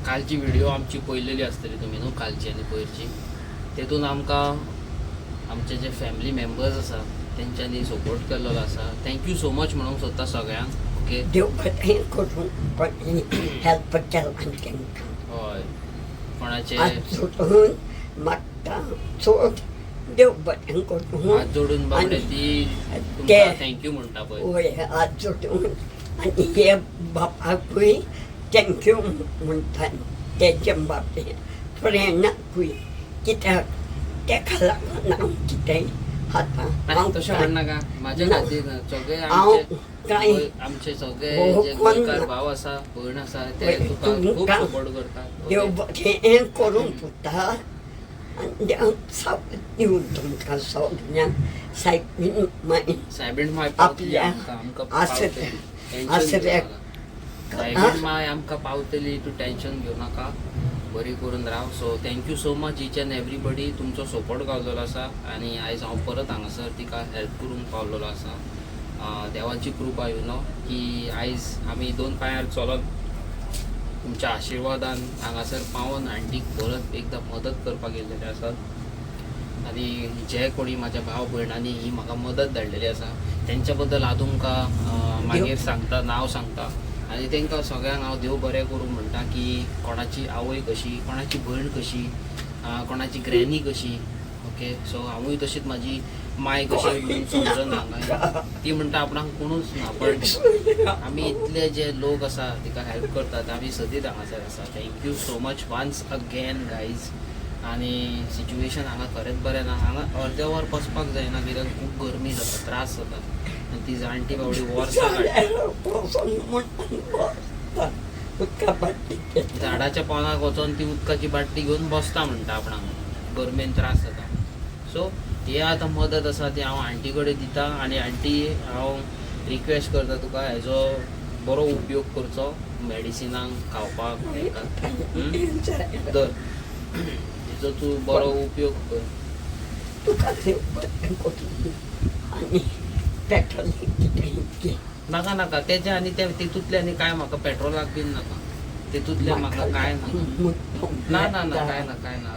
कालची व्हिडिओ आमची पळयलेली आसतली तुमी न्हू, कालची आनी पयरची. तेतून आमकां आमचे जे फॅमिली मेंबर्स आसा तेंच्यांनी सपोर्ट केल्लो आसा. Thank you so much म्हणूंक सोदता सगळ्यांक. ओके. देव बरें करूं, कोणी हेल्प केला तांकां. हय, कोणाचे हात जोडून मागता, चड देव बरें करूं. हात जोडून बाबडे ती तुमकां thank you म्हणटा पळय. वय, हात जोडून आनी हे बापाकूय thank you म्हणटा, तेजे बाबतींत फ्रेंडाकूय, कित्याक तेका लागून हांव कितेंय आतां आनी तशें म्हणनाका म्हाज्या ना. खातीर सगळे हांव आमचे कांय आमचे सगळे हो, जे कोण गोंयकार ना. भाव आसा, भयण आसा, ते वय, तुका खूब तुमकां सपोर्ट करतात. देव ओके? बरें करूं पुता, आनी देव सावथ दिवं तुमकां सगळ्यांक. सायबीण माय सायबीण माय पावतली. आपल्या आमकां आमकां आसऱ्या- पावतली, टेन्शन आसऱ्याक. घेवं नाका. सायबीण माय आमकां पावतली, तूं टेन्शन घेवं नाका, बरी करून राव. So thank you so much each and everybody. तुमचो सपोर्ट गावलेलो आसा आनी आयज हांव परत हांगासर तिका हेल्प करूंक पावलेलो आसा. देवाची कृपा you know की आयज आमी दोन पांयार चलत तुमच्या आशिर्वादान हांगासर पावोन आंटीक परत एकदां मदत करपाक येयलेले आसात. आनी जे कोणी म्हाज्या भाव भयणांनी ही म्हाका मदत धाडलेली आसा तेंच्या बद्दल हांव तुमकां मागीर सांगता, नांव सांगता. आनी तांकां सगळ्यांक हांव देव बरें करूं म्हणटा की कोणाची आवय कशी, कोणाची भयण कशी, कोणाची ग्रॅनी कशी. ओके, सो हांवूय तशीच म्हाजी माय कशी म्हणून समजून हांगा ती म्हणटा आपणाक कोणूच ना, पण आमी इतले जे लोक आसा तिका हेल्प करतात, आमी सदींच हांगासर आसा. Thank you so much once again guys. आनी सिच्युएशन हांगा खरेंच बरें ना. हांगा अर्दें वर बसपाक जायना कित्याक खूब गरमी जाता, त्रास जाता आनी ती जाणटी बावडी वर्सां काडटा. उदका बाटली. झाडाच्या पोंदाक वचोन ती उदकाची बाटली घेवन बसता म्हणटा, आपणाक गरमेन त्रास जाता. सो हे आतां मदत आसा ती हांव आंटी कडेन दिता आनी आंटी, हांव रिक्वेस्ट करता तुका, हेजो बरो उपयोग करचो मेडिसिनांक, खावपाक हेका. धर, हेजो तूं बरो उपयोग कर. तुका देव बरें करूं आनी पेट्रोल कितें घे. नाका नाका, तेजे आनी ते तितूंतले आनी काय म्हाका पेट्रोलाक बीन नाका, तितूंतले म्हाका काय नाका. ना ना ना, काय ना, काय ना,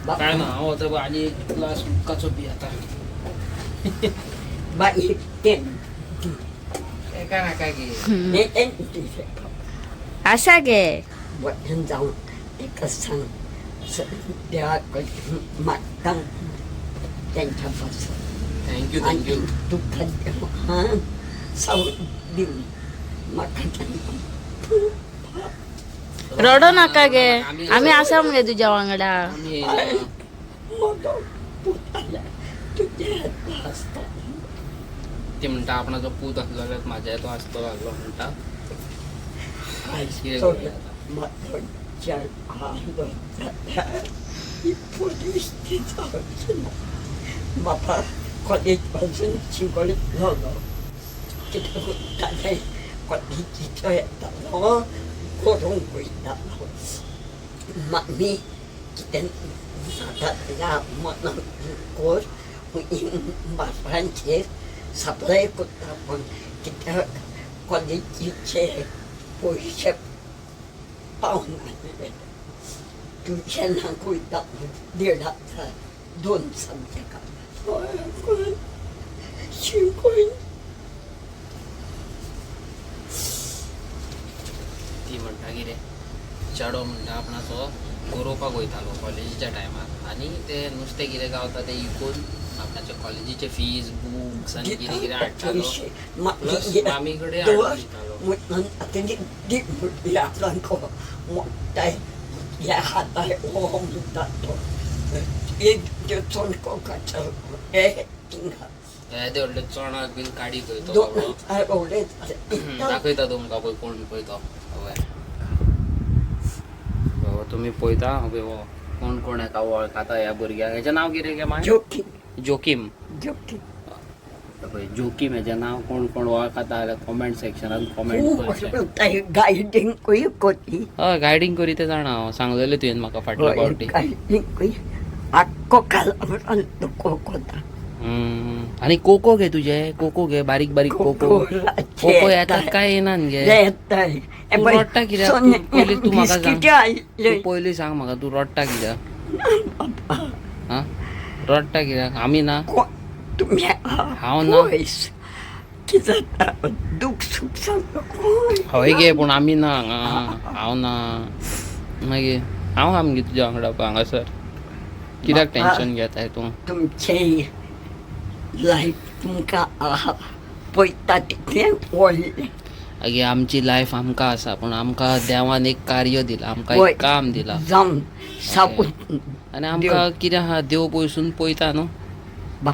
काय ना. हांव वता आनी एक ग्लास उदकाचो पियेता. बाई तें काय नाका गे. तें आसा गे. बरें जावन ताका सांग, देवा कडेन मागता तेंच्या पासून. Thank you, thank you. तुका देवान सावथ दिवं म्हाका तांकां. रडो नाका गे, आमी आसा मगे तुज्या वांगडा. आमी म्हजो पूत आसल्यार तुज्या हातार आसता. ती म्हणटा आपणाचो पूत आसलो जाल्यार म्हाज्या तो आसतलो आसलो म्हणटा. आयज कितें चड करूया आतां? म्हाजो विचार आहलो जाल्यार ही परिस्थिती जावची ना. बाबा कॉलेज पासून शिकयतलो, कितें करतालें, कॉलेजीचो येतालो, करूंक वयतालो. मामी कितें नाका जाल्यार मनाक कर, बापांचेर सप्लाय करता, पूण कित्याक कॉलेजीचे पयशे पावनासले. ट्युशनाक वयता 1,500, दोन सब्जेक्टां शिकून. ती म्हणटा कितें, चेडो म्हणटा आपणाचो गरोवपाक वयतालो कॉलेजीच्या टायमार आनी ते नुस्तें कितें गावता तें विकून आपणाचे कॉलेजीचे फीज, बुक्स आनी कितें कितें हाडटालो, प्लस मामी कडेन हाडून दितालो. म्हणून आतां दी म्हटल्यार आपणाक मोडटाय ह्या हातार हो म्हणटा तो एक चणको काचो हे थिंगा. येदे व्हडले चोणाक बीन काडी खंय तो दोन बाबडो. हजार व्हडले जाले. दाखयता तुमकां पळय कोण पळय तो. हय हो, तुमी पळयता हय हो कोण कोण हेका वळखाता ह्या भुरग्याक. हेजें नांव कितें गे माय? जोकीम. जोकीम. जोकीम. पळय जोकीम हेजें नांव कोण कोण वळखाता जाल्यार कॉमेंट सेक्शनान कॉमेंट खूब करचें. गायडींगूय कोती. हय, गायडींग करी तें जाणा हांव, सांगलेलें तुवें म्हाका फाटल्या फावटी. गायडींगूय आख्खो कालावरान तो कोता. आनी कोको घे तुजे, कोको घे, बारीक बारीक कोको. कोको येतात काय येनात गे? येताय. तूं रडटा कित्याक? तूं पयलीं तूं म्हाका सांग. बिस्किटी आयले. तूं पयलीं सांग म्हाका, तूं रडटा कित्याक? हा, रडटा कित्याक? आमी ना? तुमी हांव ना. पयस कितें जाता, दुख सूख सांगता कोण. हय गे, पूण आमी ना हांगा. हांव ना, मागीर हांव आहा मगे तुज्या वांगडा हांगासर. कित्याक टेन्शन घेताय तूं? तुमचें लायफ तुमकां आहा पळयता तितलें व्हडलें. आगे, आमची लायफ आमकां आसा, पूण आमकां देवान एक कार्य दिलां, आमकां वय. एक काम दिलां. जावन सापूत. आनी आमकां कितें आहा, देव पयसून पळयता न्हू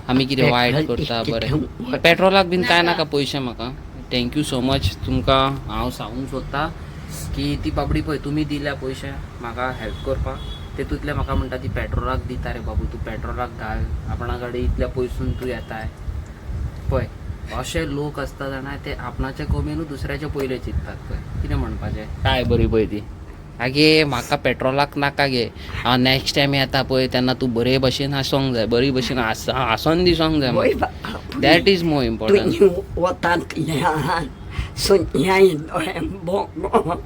आमी कितें वायट करता बरें. पेट्रोलाक बीन कांय नाका पयशे म्हाका. Thank you so much. तुमकां हांव सांगूंक सोदता की ती बाबडी पळय तुमी दिल्या पयशे म्हाका हेल्प करपाक, तेतूंतले म्हाका म्हणटा ती पेट्रोलाक दिता रे बाबू, तूं पेट्रोलाक घाल, आपणा कडेन इतल्या पयसून तूं येताय. पळय अशे लोक आसता जाणा, ते आपणाचे कमी न्हू दुसऱ्याचे पयले चिंततात. पळय कितें म्हणपाचें काय बरी पळय ती. आगे म्हाका पेट्रोलाक नाका गे, हांव नॅक्स्ट टायम येता पळय तेन्ना तूं बरे भशेन आसोंक जाय, बरी भशेन हांसोन दिसोंक जाय. वय. That is more important. तुमी वतांतल्यान सोन्याय दोळे बोगो.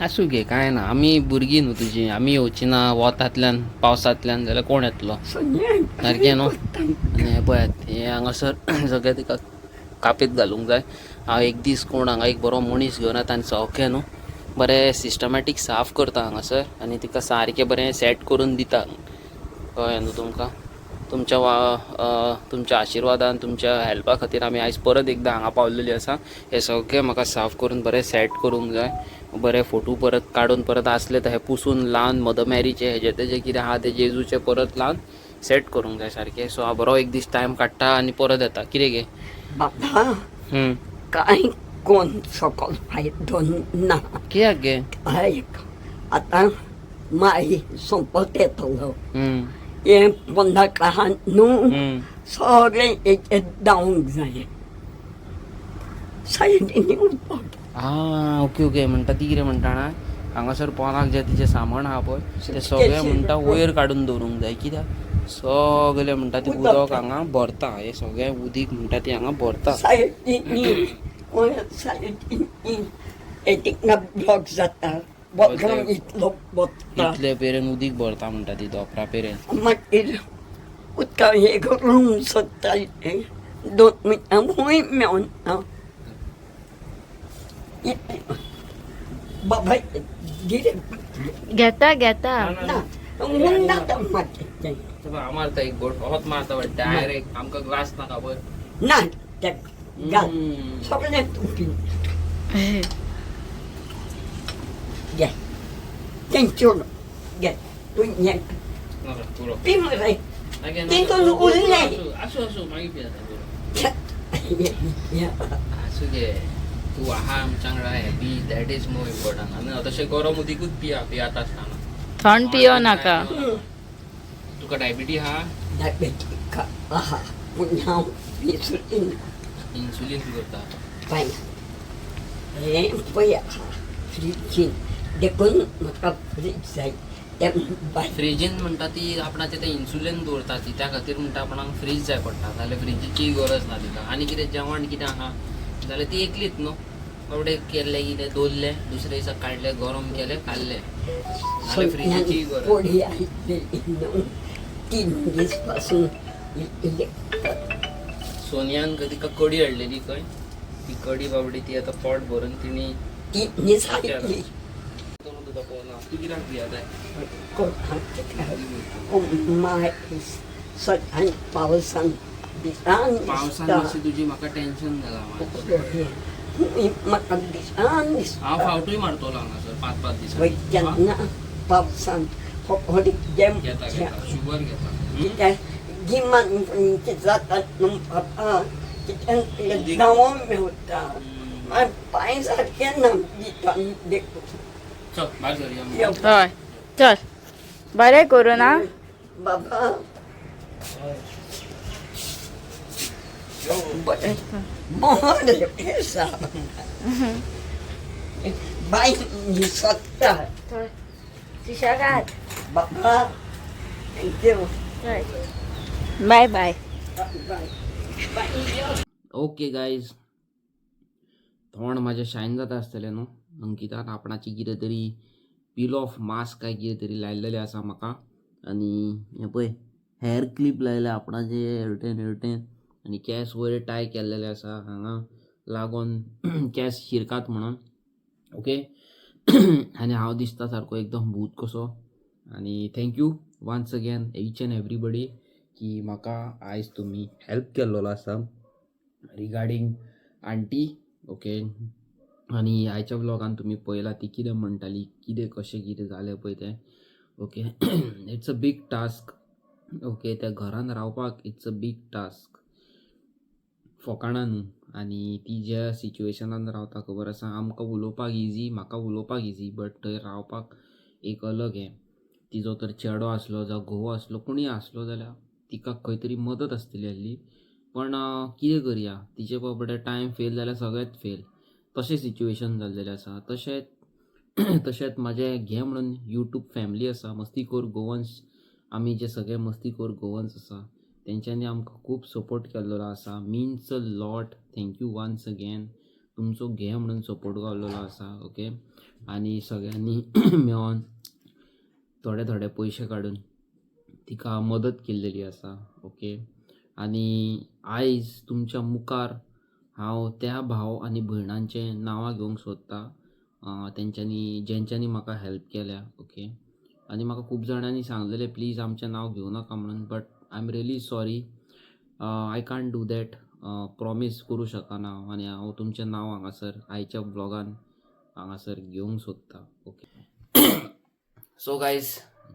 आसूं गे, कांय ना, आमी भुरगीं न्हू तुजी. आमी येवची ना वोतांतल्यान पावसांतल्यान जाल्यार कोण येतलो? सोन्याय. सारकें न्हू? आनी हें पळयात, हें हांगासर सगळें तिका कापीत घालूंक जाय. हांव एक दीस कोण हांगा एक बरो मनीस घेवन येता आनी सगळें न्हू बरें सिस्टमॅटीक साफ करता हांगासर आनी तिका सारकें बरें सेट करून दिता. कळ्ळें न्हू तुमकां? तुमच्या वा तुमच्या आशिर्वादान, तुमच्या हेल्पा खातीर आमी आयज परत एकदां हांगा पावलेली आसा. हें सगळें म्हाका साफ करून बरें सेट करूंक जाय, बरे फोटो परत काडून परत आसले तर हे पुसून लावन मदर मॅरीचे हेजे तेजे कितें आहा ते जेजूचे परत लावन सेट करूंक जाय सारकें. सो हांव बरो एक दीस टायम काडटा आनी परत येता. कितें गे? बाबा, कांय कोण सकल फायदो ना. कित्याक गे? आयक, आतां माई सोंपत येतलो. हें पोंदाक आहा न्हू, सगळें एक एक धांवंक जाय सायडीनी उदक. आं, ओके ओके. म्हणटा ती कितें म्हणटा जाणा, हांगासर पोनाक जें तिचें सामान आहा पळय तें सगळें म्हणटा वयर काडून दवरूंक जाय. कित्याक सगळें म्हणटा ती उदक हांगा भरता, हें सगळें उदीक म्हणटा ती हांगा भरता. सायडीनी सायडीनी एटिकना ब्लॉक जाता, बोगम इतलो बोत्ता. इतले पेरेन उदीक भरता म्हणटा ती, धोपरा पेरेन. मागीर उदका एक रूम सोदतालें, 2 म्हयन्या खंय मेवना. बाबा डिरेक्ट. घेता घेता. ना, उन्नात मागीर. हांव मारता एक घोट, होच मारता बट डायरेक्ट, आमकां ग्लास नाका पळय. ना, ते घाल सगळें, तूं पी घे, तेंच्यो घे तूं हें. नाका, पुरो. पी मरे. तितून उरलें. आसूं आसूं, मागीर पियाता, पुरो. आसूं गे, तूं आहा आमच्या वांगडा happy, that is more important. आनी तशें गरम उदीकूच पिया पियात आसतना. थंड पियो नाका. तुका डायबिटी आहा? डायबेटीक आहा, पूण हांव इन्सुलीन. इन्सुलीन करता. पांय हें पळय आहा फ्रिजीन, देखून म्हाका फ्रीज जाय तें बाय. फ्रिजीन म्हणटा ती आपणाचें तें इन्सुलीन दवरता ती, त्या खातीर म्हणटा आपणाक फ्रीज जाय पडटा, नाल्यार फ्रिजीची गरज ना तिका. आनी कितें जेवण कितें आहा जाल्यार ती एकलीच न्हू बाबडे, केल्लें कितें दवरलें, दुसरे दिसा काडलें, गरम केलें, खाल्लें. नाल्यार फ्रिजीची गरज. कोडी आयिल्ली न्हू 3 दीस पासून. सोनियान तिका कडी हाडलेली खंय, ती कडी बाबडी ती आतां पोट भरून तिणी. 3 दीस आयली. तुका पळोवना, तूं कित्याक भियेताय? माय सकाळी पावसान भिरान. पावसान दिसता. मातशें तुजी म्हाका टेन्शन जालां मातशें. म्हाका भिरान दिसता. हांव फावटूय मारतलो हांगासर 5 5 वय. दिसांनी. तेन्ना पावसान होडी गेम. घेता घेता, शुगर घेता. कित्याक गिमान पूण कितें जाता न्हू बाबा, कित्याक जावं मेवता, मागीर पांय सारके ना भितर देखून. चल, भायर सरया. हय, चल, बरें करून ना. बाबा, बरें बरें आसा बाय, सोदता. सुशेगाद. बाबा, thank you. Bye bye. Bye. बाई यो. ओके गायज, तोंड म्हाजें शायन जाता आसतलें न्हू. अंकितान आपणाची कितें तरी पील ऑफ मास्क काय कितें तरी लायलेलें आसा म्हाका. आनी हें पळय, हेअर क्लिप लायल्या आपणाचे हेवटेन हेवटेन आनी केंस वयर टाय केल्लेले आसा हांगा लागोन, केंस शिरकात म्हणून. ओके, आनी हांव दिसता सारको एकदम भूत कसो. आनी thank you once again each and everybody की म्हाका आयज तुमी हेल्प केल्लो आसा रिगार्डींग आंटी. ओके, आनी आयच्या व्लॉगान तुमी पळयला ती कितें म्हणटाली, कितें कशें कितें जालें पळय तें. Okay, it's a big task, okay? त्या घरान रावपाक it's a big task, फोकाणां न्हू. आनी ती ज्या सिच्युएशनान रावता, खबर आसा आमकां. उलोवपाक इजी, म्हाका उलोवपाक इजी, बट थंय रावपाक एक अलग हें. तिजो तर चेडो आसलो जावं घोव आसलो, कोणूय आसलो जाल्यार तिका खंय तरी मदत आसतली आसली. पण कितें करया, तिचे बाबडे टायम फेल जाल्यार सगळेंच फेल, तशें सिच्युएशन जाल्लेलें आसा. तशेंच तशेंच म्हाजें घे म्हणून यूट्यूब फॅमिली आसा, मस्तीखोर गोवन्स. आमी जे सगळे मस्तीखोर गोवन्स आसा, तेंच्यांनी आमकां खूब सपोर्ट केल्लो आसा. Means a lot. Thank you once again. तुमचो घे म्हणून सपोर्ट गावलेलो आसा. ओके, आनी सगळ्यांनी मेळोन थोडे थोडे पयशे काडून तिका मदत केल्लेली आसा. ओके, आनी आयज तुमच्या मुखार हांव त्या भाव आनी भयणांचें नांवां घेवंक सोदतां, तेंच्यांनी जेंच्यांनी म्हाका हेल्प केल्या. ओके, आनी म्हाका खूब जाणांनी सांगलेलें, प्लीज आमचें नांव घेवं नाका म्हणून, but I am really sorry, I can't do that. Promise करूं शकना हांव. आनी हांव तुमचें नांव हांगासर आयच्या व्लॉगान हांगासर घेवंक सोदतां. ओके, सो गायज,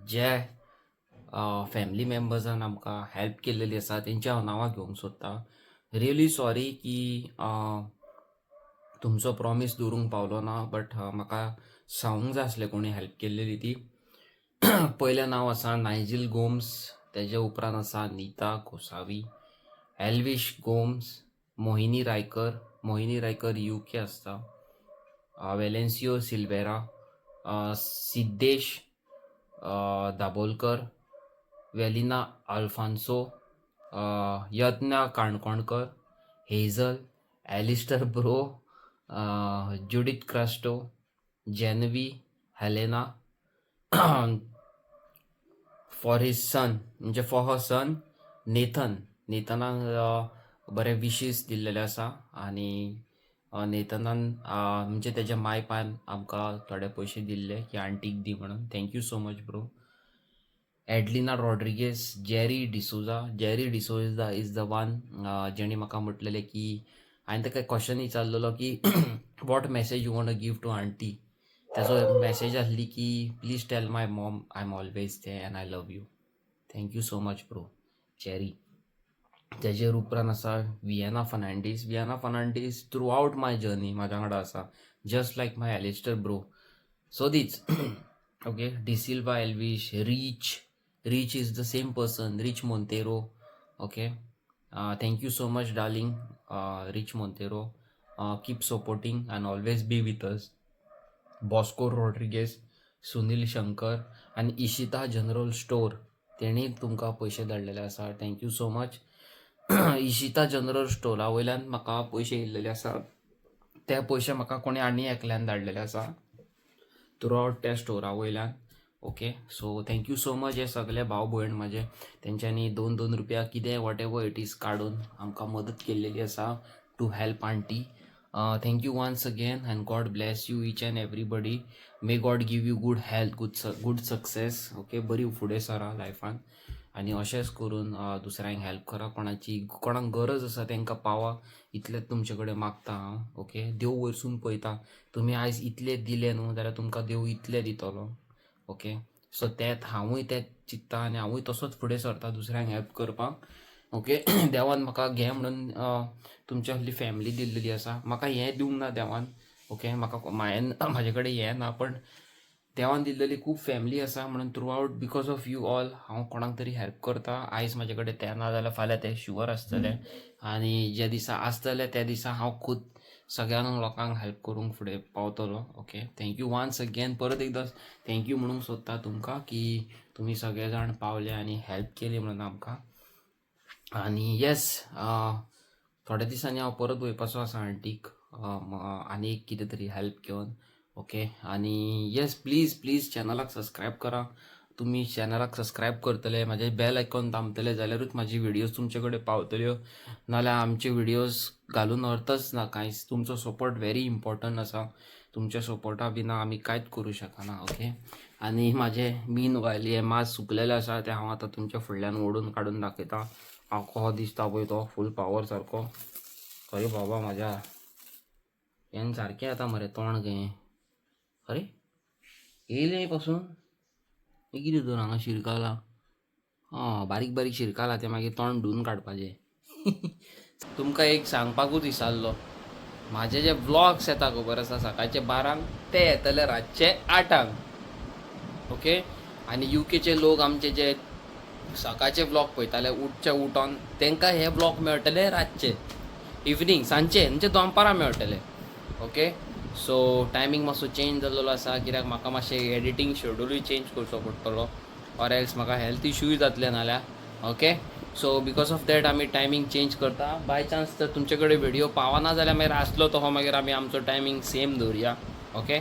जे फॅमिली मेंबर्सान आमकां हेल्प केल्लेली आसा, तेंची हांव नांवां घेवंक सोदतां. रियली सॉरी की तुमचो प्रॉमीस दवरूंक पावलो ना, बट म्हाका सांगूंक जाय आसलें कोणी हेल्प केल्लेली ती. पयलें नांव आसा नायजील गोम्स, तेजे उपरांत आसा Neeta Gosavi, Elvis Gomes, Mohini Raikar. Mohini Raikar UK आसता. Valencio Silveira, Siddesh Dabolkar, Velina Alfonso, Yagna Kankonkar, Hazel, Alistair bro, Judith Crasto, जेनवी, हेलेना, फॉर his सन, म्हणजे फॉर हर सन नेथन. नेथनाक बरे विशीस दिल्लेले आसा. आनी नेथनान, म्हणजे तेज्या माय पायन आमकां थोडे पयशे दिल्ले की आंटीक दी म्हणून. Thank you so much, bro. Adelina Rodrigues, Jerry D'Souza. Jerry D'Souza is the one जेणी म्हाका म्हटलेलें की हांवें ताका क्वेश्चन विचारलेलो की what message you want give to aunty? तेजो मॅसेज आसली की please tell my mom I am always there and I love you. Thank you so much, bro Jerry. तेजेर उपरांत आसा Vienna Fernandes. Vienna Fernandes through out my journey म्हाज्या वांगडा आसा, just like my Alistair bro. सदीच. Okay, D'Silva Elvish, Rich. Rich is the same person, Rich Monteiro. Okay, thank you so much, darling Rich Monteiro. Keep supporting and always be with us. Bosco Rodrigues, Sunil Shankar आनी Ishita general store, तेणी तुमकां पयशे धाडलेले आसा. Thank you so much. Ishita general स्टोरा वयल्यान म्हाका पयशे येयल्लेले आसा. ते पयशे म्हाका कोणी आनी एकल्यान धाडलेले आसा थ्रू आवट त्या स्टोरा वयल्यान. Okay, so thank you so much. हे सगळे भाव भयण म्हाजे, तेंच्यांनी दोन दोन रुपया कितें what ever it is काडून आमकां मदत केल्लेली आसा to help aunty. Thank you once again and God bless you each and everybody. May God give you good health, good success. Okay, बरी फुडें सरा लायफान आनी अशेंच करून दुसऱ्यांक हेल्प करा. कोणाची कोणाक गरज आसा तांकां पावा, इतलेंच तुमचे कडेन मागता हांव. ओके, देव वयरसून पळयता. तुमी आयज इतलें दिलें न्हू, जाल्यार तुमकां देव इतलें दितलो. ओके, सो तेंच हांवूय तेंच चिंत्ता आनी हांवूय तसोच फुडें सरता दुसऱ्यांक हेल्प करपाक. ओके, देवान म्हाका घे म्हणून तुमच्या असली फॅमिली दिल्लेली आसा. म्हाका हें दिवंक ना देवान. ओके, म्हाका मायेन म्हाजे कडेन हें ना, पण देवान दिल्लेली खूब फॅमिली आसा म्हणून throughout, because of you all, हांव कोणाक तरी हेल्प करता. आयज म्हाजे कडेन तें ना जाल्यार फाल्यां तें शुअर आसतलें आनी ज्या दिसा आसतलें त्या दिसा हांव खूद सगळ्यांक लोकांक हेल्प करूंक फुडें पावतलो. Okay, thank you once again. परत एकदां thank you म्हणूंक सोदता तुमकां की तुमी सगळे जाण पावले आनी हेल्प केली म्हणून आमकां. आनी येस. थोड्या दिसांनी हांव परत वयपाचो आसा आंटीक आनी एक कितें तरी हेल्प घेवन. ओके, आनी येस, प्लीज प्लीज चॅनलाक सबस्क्रायब करा. तुमी चॅनलाक सबस्क्रायब करतले, म्हाजे बेल आयकॉन दामतले जाल्यारूच म्हाजी व्हिडियोज तुमचे कडेन पावतल्यो, नाल्यार आमचे व्हिडियोज घालून अर्थच ना कांयच. तुमचो सपोर्ट व्हेरी इम्पॉर्टंट आसा. तुमच्या सपोर्टा बिना आमी कांयच करूं शकना. ओके, आनी म्हाजें मीन वायल हें मास सुकलेलें आसा, तें हांव आतां तुमच्या फुडल्यान ओडून काडून दाखयता. हांव कसो दिसता पळय तो फूल पावर सारको. अरे बाबा, म्हाज्या हेन सारकें येता मरे तोंड खंय. अरे, येयलें पासून हें कितें तर हांगा शिरकाला. आं, बारीक बारीक शिरकाला, तें मागीर तोंड धुवन काडपाचें. तुमकां एक सांगपाकूच विसरलो, म्हाजे जे व्लॉग्स येता खबर आसा सकाळचे 12ंक, ते येतले रातचे 8आंक. ओके, आनी युकेचे लोक आमचे जे सकाळचे व्लॉग पळयताले उठचे उठोन, तांकां हे व्लॉग मेळटले रातचे, इवनींग, सांजचे, म्हणजे दनपारां मेळटले. ओके, सो टायमींग मातसो चेंज जाल्लो आसा, कित्याक म्हाका मातशें एडिटींग शेड्यूलूय चेंज करचो पडटलो, ऑर एल्स म्हाका हेल्थ इश्यूय जातले नाल्यार. Okay, so because of that आमी टायमींग चेंज करता. बाय चान्स जर तुमचे कडेन व्हिडिओ पावना जाल्यार मागीर आसलो तो मागीर आमी आमचो टायमींग सेम दवरुया. ओके.